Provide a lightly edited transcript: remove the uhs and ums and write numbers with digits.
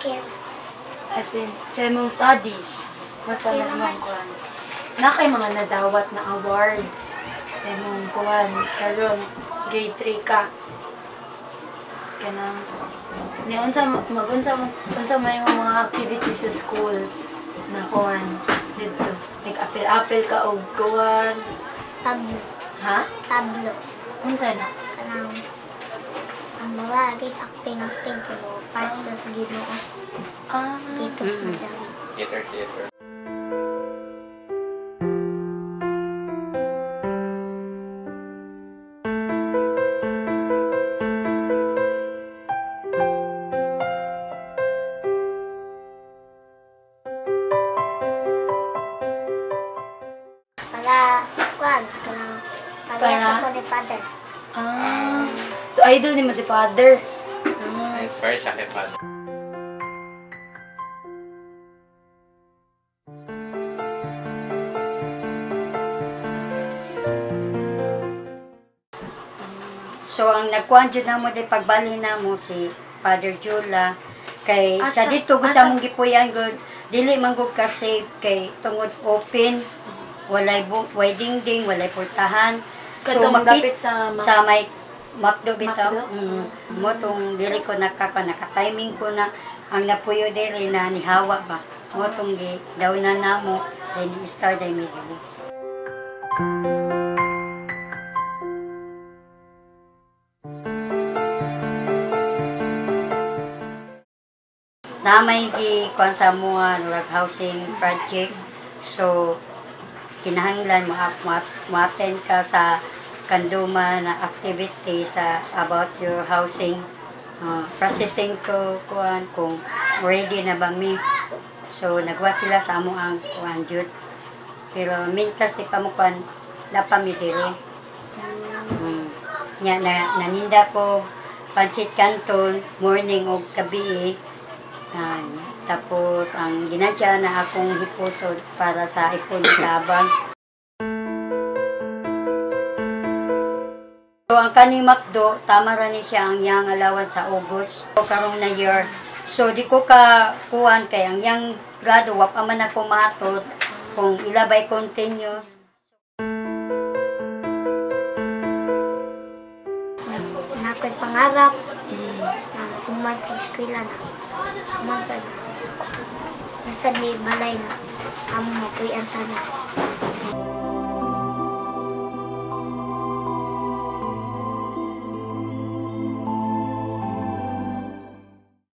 Okay. As in, sa imong studies, unsa Okay man naman. imong kuan? Na kay mga nadawat na awards sa imong kuan karon grade 3 ka. Kanang ni unsa magunsa unsa may imong mga activities sa school na kuan didto? Nag-apil-apil ka og kuan? Tablo. Ha? Tablo. Unsa na? Kanang ang mga agad acting-acting pero para sa Ginoo. Ah. Dito sa Madami. Theater, theater. Para, kuan, kanang para sa Para? ko ni Father. Ah. So idol ni mo si Father. Ah. Inspire siya kay Father. So ang nagkuan jud namo di pagbali namo si Father Jula kay Asa- sa dito gud asa- sa among gipuy-an gud dili man gud ka safe kay tungod open, walay way dingding, walay portahan. So Katong makit dapit sa sa may McDo bitaw. McDo? Mo tong dili ko naka-timing ko na ang napuyo dili na nihawa ba. Mo tong gi daw na namo then start immediately. Na may gi kuan sa mga log housing project. So kinahanglan mo attend ka sa kanduma na activity sa about your housing processing to kuan kung ready na ba mi. So nagwa sila sa amo ang kuan jud. Pero mintas di pa mo kuan na pa mi diri. Nya na naninda ko pancit canton morning og gabi. Ah, tapos ang ginadya na akong hipusod para sa ipon sa abang. So ang kaning McDo, tama ra ni siya ang iyang allowance sa August. So, karong na year. So di ko ka kuan kay ang iyang grado wa pa man ako mahatod kung ila bay continuous. Na ako'y pangarap na human ko eskwela na. Human sa nasa may balay na amo mapuy ang tanan.